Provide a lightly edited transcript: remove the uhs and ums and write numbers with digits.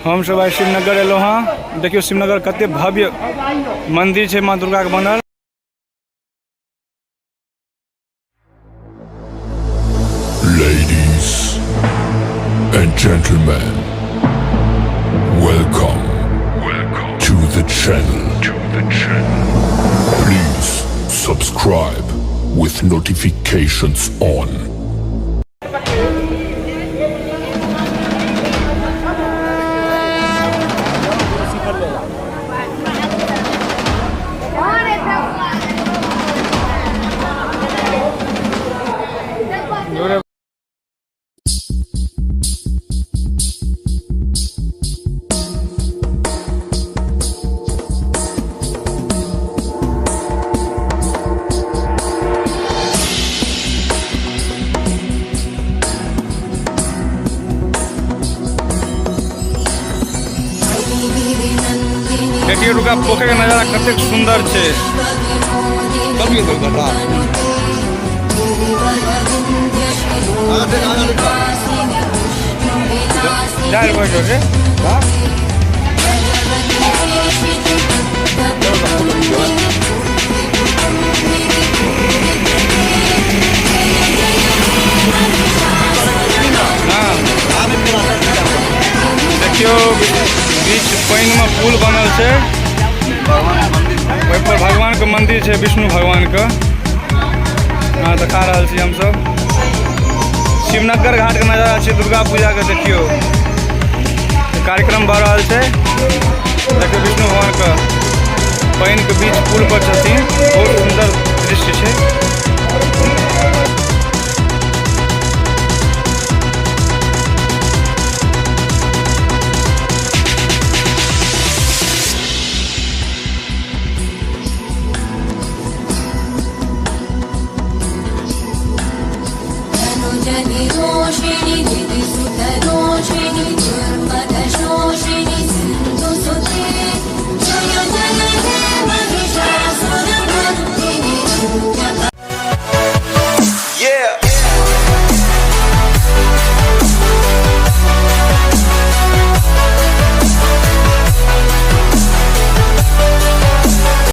हम सब आइ शिवनगर एलहुँ हँ। देखियौ शिवनगर कते भव्य मंदिर छै माँ दुर्गा के बनल। Ladies and gentlemen, welcome, welcome to the channel. To the channel. Please subscribe with notifications on. देखियौ रुका पोखरि के नजारा कतेक सुंदर छै। जा रे। देखियौ बीच पानि में पुल बनल छै, ओहि पर भगवान के मंदिर छै, विष्णु भगवान के। अहाँ देखा रहल छी हमसब शिवनगर घाट के नजारा छै दुर्गा पूजा के। देखियौ कार्यक्रम भऽ रहल छै। देखियौ विष्णु भगवान के पानि के बीच पुल पर छथिन, बहुत सुंदर दृश्य छै।